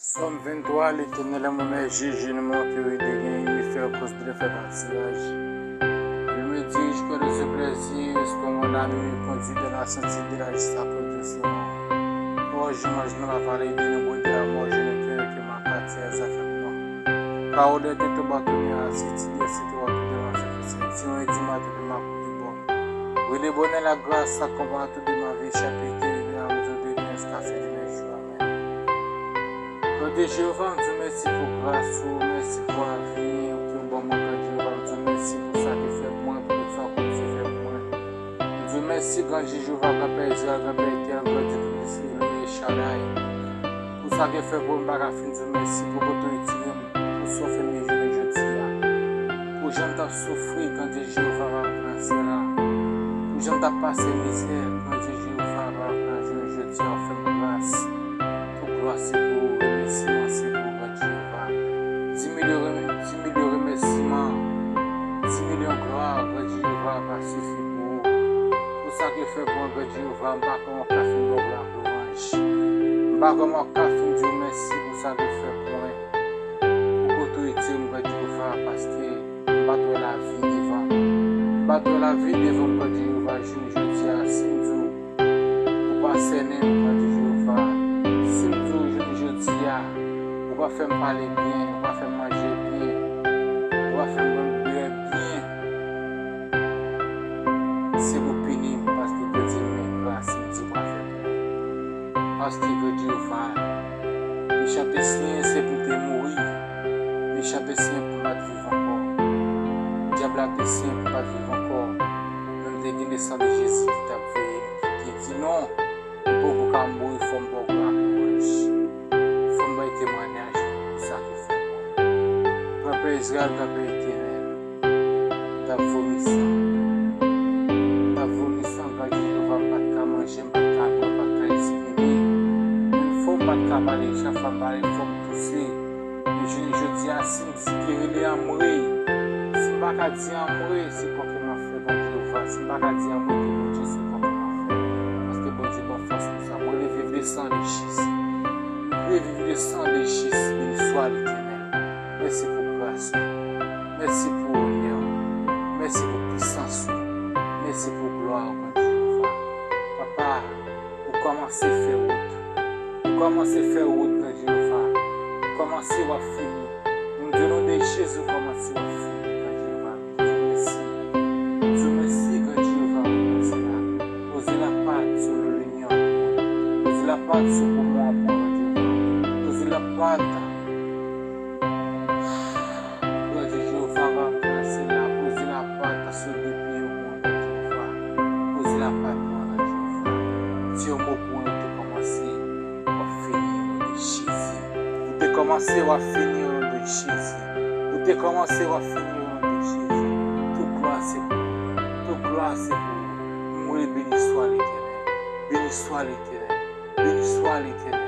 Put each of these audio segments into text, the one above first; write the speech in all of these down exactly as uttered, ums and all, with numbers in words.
Psaume vingt-trois. L'Éternel est mon berger, je ne manquerai de rien, il me fait reposer dans de verts pâturages. Il me dirige près de ses plaisirs, il restaure mon âme, il me conduit dans la sainteté de la justice à cause de son nom. Oh, je marche dans la vallée de l'ombre de la mort, je ne craindrai que mal, car tu es avec moi. Ta odè te tou bò tou mi a si ti dye si tou bò tou de ma se fese ti yon di ma tou de ma kou de bò. Rele bonè la gras sa konpa tou de ma vi chapite de la mizon de Dieu jusqu'à fin de mes jours. Amen. Gade Jewova, m di w mèsi pou gras ou, mèsi pou lavi ou ke w ban mwen, Gade Jewova, m di w mèsi pou sa ke w fè pou mwen, pou tout sa w kontinye fè pou mwen. M di w mèsi, Gade Jewova, Granpè Izrayèl, Granpè Etènèl, Granpè Tout Puissant, El Shaddai. Pou sa ke w fè pou mwen, m pa ka fin di w mèsi, pou kote w retire m, pou sa w fè m rive jounen jodi a. Pou jan m t ap soufri, Gade Jewova, pa w gran sè la. Pou jan m t ap pase mizè, Gade Jewova, pa w gran jounen jodi a, w fè m gras. Tout glwa se pou ou, remèsiman se pou ou, Grann Jewova. Di milyon remè-, di milyon remèsiman, di milyon glwa, Grann Jewova, pa sifi pou ou. Pou sa ke w fè pou mwen, Grann Jewova, m pa kwè mwen ka fin ba w glwa ak lwanj. M pa kwè mwen ka fin di w mèsi pou sa ke w fè pou mwen. Pou kote w retire m, Grann Jewova, paske m pa t wè lavi devan m. M pa t wè lavi devan m, Grann Jewova, jounen jodi a, si m di w, ou pa sènen m, Grann Jewova. Si m di w jounen jodi a, ou pa fè m pale byen, ou pa fè m manje byen, ou pa fè m bwè byen, se pou pini m, paske Bondye renmen gras, m di w pa fè pou mwen. Paske Grann Jewova, mechan te siyen se pou m te mouri, mechan te siyen pou m pa t viv ankò. Dyab la te siyen pou m pa t viv ankò. Men m te gen le san de Jezi ki t ap veye m, ki di non, m poko ka mouri, fò m ba w glwa ak lwanj. Fò m bay temwayaj pou sa ke w fè pou mwen. Granpè Izrayèl, Granpè Etènèl, m t ap vomi san. M t ap vomi san, Grann Jewova, m pa t ka manje, m pa t ka bwè, m pa t ka respire. Menm fò m pa t ka pale, chak fwa m pale, fò m touse. Men jounen jodi a, si m di ke rele anmwe, si m pa ka di anmwe, se kò ke m ap fè, Grann Jewova. Si m pa ka di anmwe ke Bondye, se kò ke m ap fè. Paske Bondye ban fòs pou sa. Mwen rele viv le san de Jezi. Mwen rele viv le san de Jezi. Beni swa Letènèl. Mèsi pou gras ou. Mèsi pou onè ou. Mèsi pou pisans ou. Mèsi pou glwa ou, Grann Jewova. Papa, ou kòmanse fè wout. Ou kòmanse fè wout, Grann Jewova. Ou kòmanse, w ap fini. M di non de Jezi, ou kòmanse, w ap fini, Grann Jewova. M di w mèsi. M di w mèsi, Grann Jewova, pou kòmanse la. Poze lapat sou limyè an pou mwen. Poze lapat sou poumon an pou mwen, Grann Jewova. Poze lapat Grann Jewova, pa kòmanse la, poze lapat sou de pye yo pou mwen, Grann Jewova. Poze lapat pou mwen, Grann Jewova. Di yon mo pou mwen, ou te kòmanse, w ap fini, o non de Jezi. Ou te kòmanse, w ap fini, o non de Jezi. Ou te kòmanse, w ap fini, o non de Jezi. Tout glwa se pou ou. Tout glwa se pou ou. M rele beni swa Letènèl. Beni swa Letènèl. Beni swa Letènèl.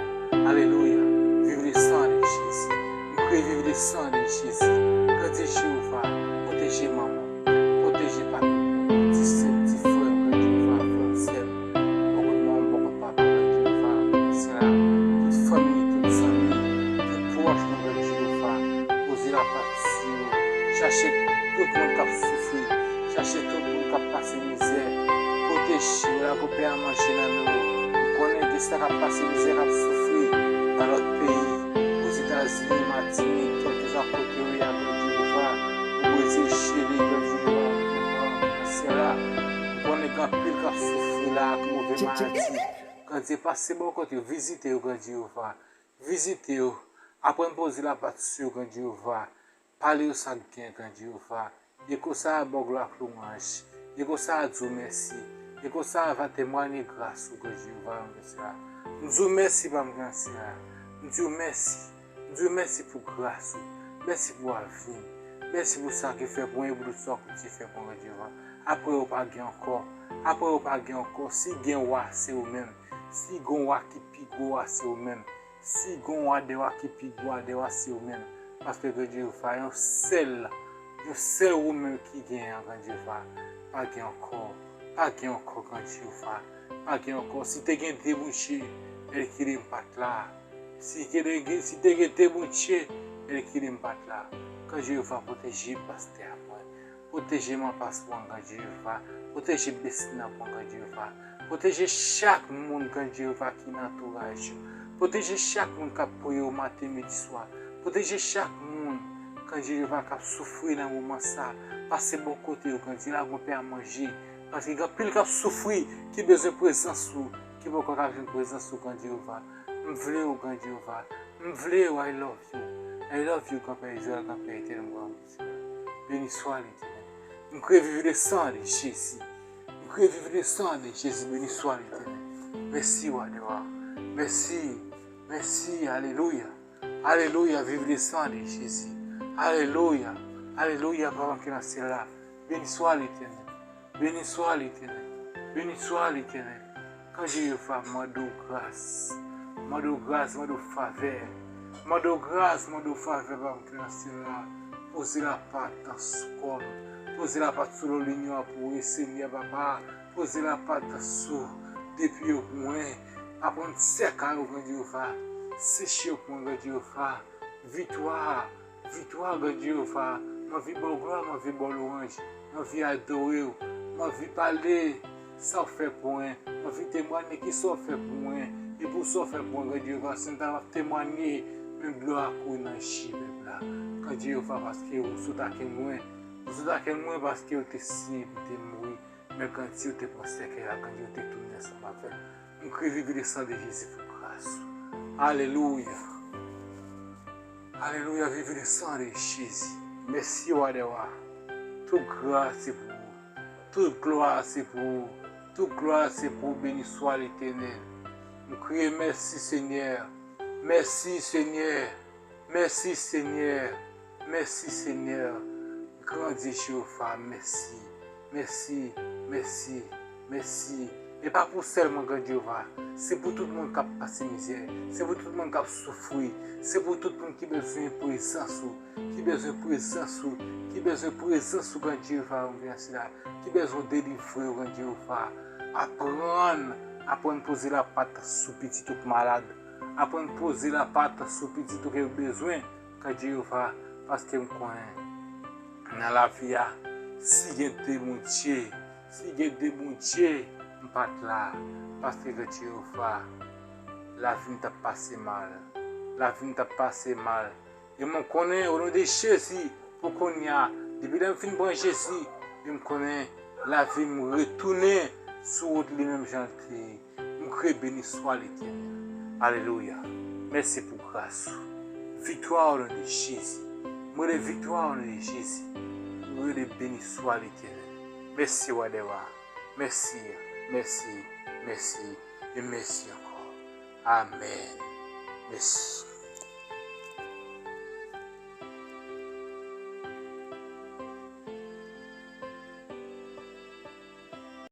Alelouya. Viv le san de Jezi. M kreye viv le san de Jezi. Grann Jewova, pwoteje manman m. Pwoteje papi m. Ti sè m, ti frè m, Grann Jewova, frè m, sè m. Bò kot manman m, bò kot papa m, Grann Jewova, frè m, sè la. Tout fanmi, tout zanmi, tout pwòch nou, Grann Jewova. Poze lapat sou yo. Chache tout moun k ap soufri. Chache tout moun k ap pase mizè. Pwoteje yo, lage pè a manje nan men yo. M konnen gen sa k ap pase mizè, k ap soufri nan lòt peyi. Ozetazini, Matinik, kèlkeswa kote yo ye a, Grann Jewova. Ou breze je li, Grann Jewova, nan syèl la. M konnen gen anpil k ap soufri la ak move maladi. Grann Dye, pase bò kote yo, vizite yo, Grann Jewova. Vizite yo. Aprann poze lapat sou yo, Grann Jewova. Pale yo sa k gen, Grann Jewova. Ye konsa a ba w glwa ak lwanj. Ye konsa a di w mèsi. Ye konsa a va temwanye gras ou, Grann Jewova, Grann Dye. M di w mèsi, pa m, Grann Dye. M di w mèsi. M di w mèsi pou gras ou. Mèsi pou lavi m. Mèsi pou sa ke w fè pou mwen e pou tout sa w kontinye fè pou mwen, Grann Jewova. Apre ou pa gen ankò. Apre ou pa gen ankò. Si gen wa, se ou menm. Si gen wa ki pi gwo wa, se ou menm. Si gon wa de wa ki pi gwo a de wa, se ou menm. Paske Grann Jewova, yon sèl, yon sèl ou menm ki genyen an, Grann Jewova. Pa gen ankò, pa gen ankò, Grann Jewova. Pa gen ankò. Si te gen de mouche, èl ki de m pa t la. Si te gen, si te gen de Bondye, èl ki de m pa t la. Gran Jewova, pwoteje pastè a mwen. Pwoteje manpas mwen, Gran Jewova. Pwoteje besnap mwen, Gran Jewova. Pwoteje chak moun, Gran Jewova, ki nan antouraj yo. Pwoteje chak moun k ap priye w maten, midi, swa. Pwoteje chak moun, Gran Jewova, k ap soufri nan moman sa. Pase bò kote yo, Gran Jewova, lage yon pè a manje. Paske gen anpil k ap soufri, ki bezwen prezans ou, ki poko ka jwenn prezans ou, Gran Jewova. M vle w, Gran Jewova. M vle w, I love you. I love you, Granpè Izrayèl, Granpè Etènèl, Granpè Etènèl. Beni swa Letènèl. M kreye viv le sang de Jezi. M kreye viv le sang de Jezi. Beni swa Letènèl. Mèsi, Wa dè wa. Mèsi. Mèsi. Alelouya. Alelouya. Viv le sang de Jezi. Alelouya. Alelouya. Papa m ki nan syèl la. Beni swa Letènèl. Beni swa Letènèl. Beni swa Letènèl. Gran Jewova, mande w gras. Mande w gras, mande w favè. Mande w gras, mande w favè, Papa m ki nan syèl la. Poze lapat sou kò m. Poze lapat sou lò linyon an pou ou, Senyè, Papa. Poze lapat sou de pye yo pou mwen. Aprann sèk a yo, Gran Jewova. Seche yo pou mwen, Gran Jewova. Viktwa. Viktwa, Gran Jewova, m anvi ba w glwa, m anvi ba w lwanj, m anvi adore w, m anvi pale sa w fè pou mwen, m anvi temwanye ki sa w fè pou mwen, e pou sa w fè pou mwen, Gran Jewova, si m ta ap temwanye, menm dlo a kouri nan je pèp la. Gran Jewova, paske ou sot ak mwen, ou sot ak mwen paske ou te siyen pou te mouri. Men grandi, ou te pran sèkèy la, grandi, ou te tounen ansanm avè l. M kriye viv le sang de Jezi pou gras ou. Alelouya. Alelouya, viv le sang de Jezi. Mèsi, Wa dè wa. Tout gras se pou ou. Tout glwa se pou ou. Tout glwa se pou ou. Beni swa Letènèl. M kriye mèsi, Senyè. Mèsi, Senyè. Mèsi, Senyè. Mèsi, Senyè. Grandi, Jewova. Mèsi. Mèsi. Mèsi. Mèsi. E pa pou sèl mwen, Gran Jewova. Se pou tout moun k ap pase mizè. Se pou tout moun k ap soufri. Se pou tout moun ki bezwen prezans ou. Ki bezwen prezans ou. Ki bezwen prezans ou, Gran Jewova, ou gen sila. Ki bezwen delivre yo, Gran Jewova. Aprann. Aprann poze lapat sou pitit ou k malad. Aprann poze lapat sou pitit ou ke yo bezwen, Gran Jewova, paske m konnen nan lavi a, si gen de Bondye, si gen de Bondye, m pa t la, paske Gran Jewova, lavi m t ap pase mal, lavi m t ap pase mal, E mwen konnen, o non de Jezi, pou kounye a, depi lè m fin pran Jezi, e m konnen lavi m retounen sou wout li menm jan l te ye. M kriye beni swa Letènèl. Alelouya. Mèsi pou gras ou. Viktwa o non de Jezi. M rele viktwa o non de Jezi. M rele beni swa Letènèl. Mèsi, Wa dè wa. Mèsi, mèsi, mèsi, e mèsi ankò. Amèn. Mèsi.